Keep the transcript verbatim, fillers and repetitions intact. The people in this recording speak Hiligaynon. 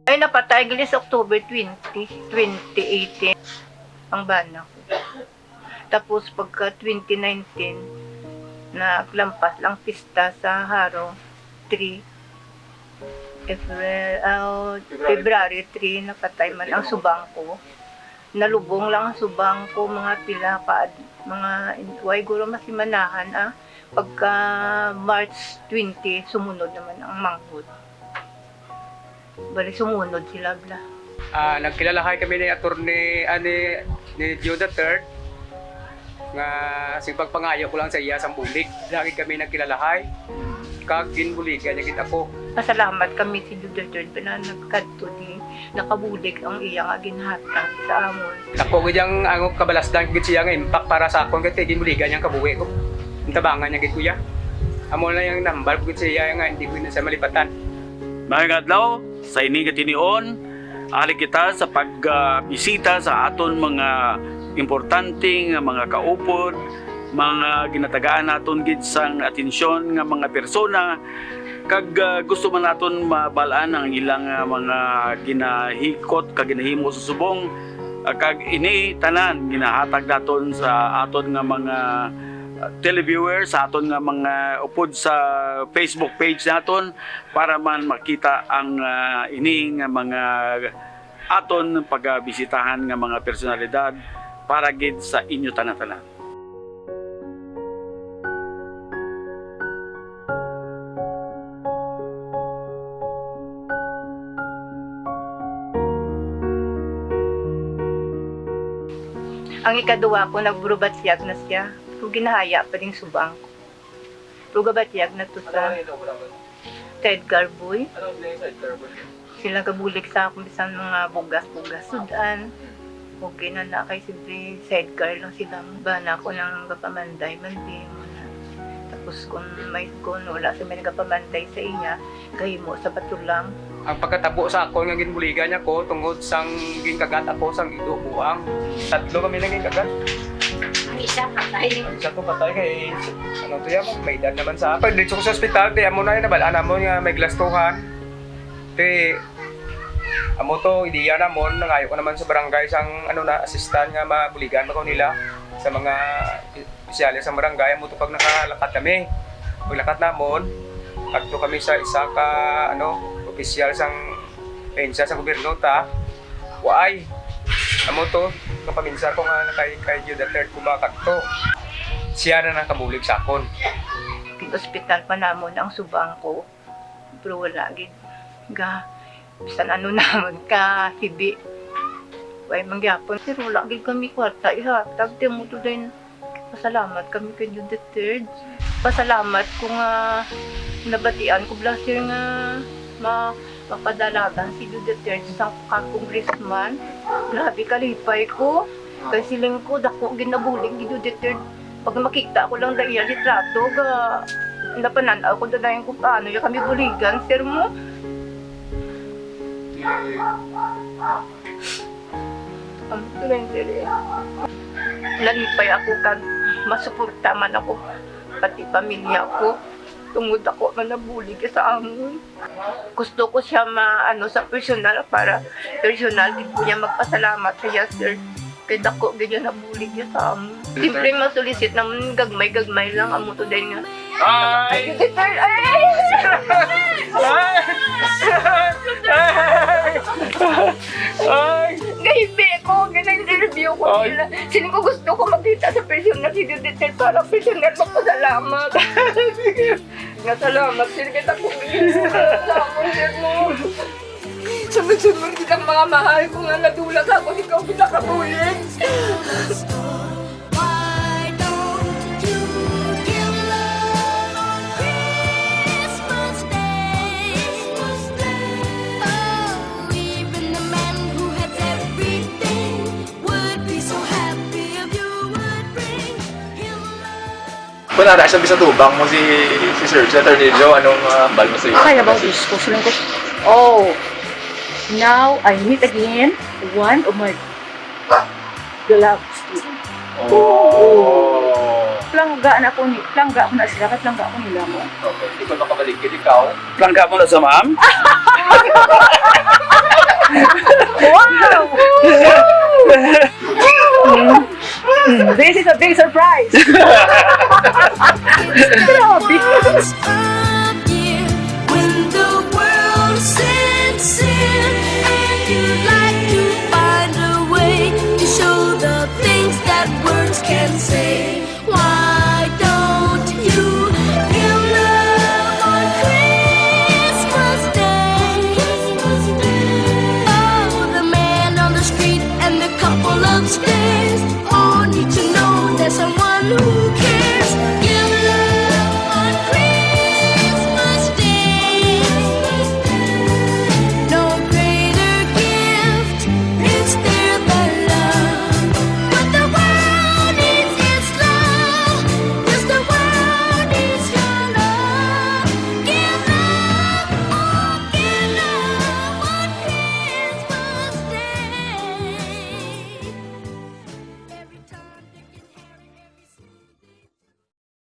Ay, napatay gali sa October twenty, twenty eighteen ang bana ko. Tapos pagka twenty nineteen, naglampas lang pista sa Haro three, April, ah, February three, napatay man ang subang ko. Nalubong lang ang subang ko, mga pila ka ad-, mga, way guro masimanahan, ah. Pagka March twenty, sumunod naman ang manghod. Bali, sumunod sila, bla. Ah, nagkilalahay kami ni Attorney, ah, ni, ni Gio the third, nga sing pagpangayo ko lang sa iya sang bulig. Lagi kami nagkilalahay, kag ginbuligan niya gid ako. Pasalamat kami si Gio the third, pina nagkadto di nakabulig ang iya nga ginhatag sa amon. Dako gid ang, ang kabalasdan gid siya nga impact para sa akon, kay ginbuligan niya ang kabuhi ko. Gintabangan niya gid ko iya. Amo na yang nambal ko gid siya nga hindi ko na siya malipatan. Maayong adlaw, sa ini nga tinion, ali kita sa pagbisita sa aton mga importante nga mga kaupod, mga ginatagaan naton gid sang atensyon nga mga persona, kag, ah, gusto man naton mabal-an ang ilang, ah, mga ginahikot kag ginahimo sa subong, ah, kag ini tanan ginahatag naton sa aton nga mga, ah, televiewers, sa aton nga mga upod sa Facebook page naton, para man makita ang, ah, ini nga mga aton pagabisitahan nga mga personalidad para gid sa inyo tanan-tanan. Ang ikaduha ko, nagburubatyag na siya. Kung ginahaya pa ding subang ko. Pero gabatyag na to sa sidecar boy. Sila gabulig sa akon bisan mga bugas-bugas sud-an. Okay na na kay siyempre sidecar lang sila. Bana ko nang gapamanday man di mo na. Tapos kung may, kung wala sa may nagapamanday sa iya, kahimo sa bato lang. Ang pagkatabo sa akon nga ginbuligan niya ko tungod sang ginkagat ako sang ido buang. Tatlo kami na ginkagat. Ang isa patay. Ang isa ko patay kay, ano to yan, may edad naman sa. Pag dito ko sa ospital, kaya mo na yun, nabal-an namon nga may glastuhan. Kay, amo to, ideya namon, nangayo ko naman sa barangay sang, ano na, assistant nga mabuligan ba ko nila sa mga opisyales sang barangay, amo to pag nakalakat kami. Paglakat namon, adto kami sa isa ka, ano, opisyal sang ahensya sa gobyerno ta. Waay. Amo to, kapaminsar ko nga kay, kay Gio the third ko ba kadto. Siya na nakabulig sa akon. Pin-ospital pa namon ang subang ko. Pero wala gid ga, bisan ano naman ka hibi. Way man gyapon, pero wala gid kami kwarta ihatag, di mo to din. Pasalamat kami kay Judith Third. Pasalamat ko nga nabatian ko, bla, sir, nga ma-, mapadalagan si Judith Third sa ka-congressman. Grabe, kalipay ko. Kay siling ko, dako ginabulig ni Judith Third. Pag makita ko lang na iya litrato, ga, napanan-aw ko na dayon kung paano niya kami buligan, sir mo. Ang surrender eh. Nalipay ako kag masuporta man ako, pati pamilya ko, tungod ako man nabulig sa amon. Gusto ko siya ma-, ano, sa personal, para personal gid ko niya magpasalamat sa iya, sir. Kay dako gid niya nabulig niya sa amon. Siyempre, masulisit naman, gagmay-gagmay lang, amo to din nga. Ay! Ay! Ay! Ay! Ay! Gahibi ko, gina-interview ko nila. Sino ko gusto ko makita sa personal si Judith Sir para personal magpasalamat. Nga salamat, sir, kita ko salamat, sir, mo. Sunod-sunod kitang mga mahal ko nga nadula sa ako, ikaw kita kabulig. Why don't you give love on Christmas Day? Oh, even the man who has everything would be so happy if you would bring him love. Kung nara siya, bisan tubang mo si, si Sir, si Attorney Joe, anong, ah, hambal mo sa iyo? Kaya ba, Diyos ko, siling ko, "Oh, now I meet again one of my beloved students." Oh. Plangga na ko ni, plangga ko na sila, kay plangga ko nila mo. Okay, di ko makabalik, ikaw? Plangga mo na sa ma'am? Wow! This is a big surprise. Grabe.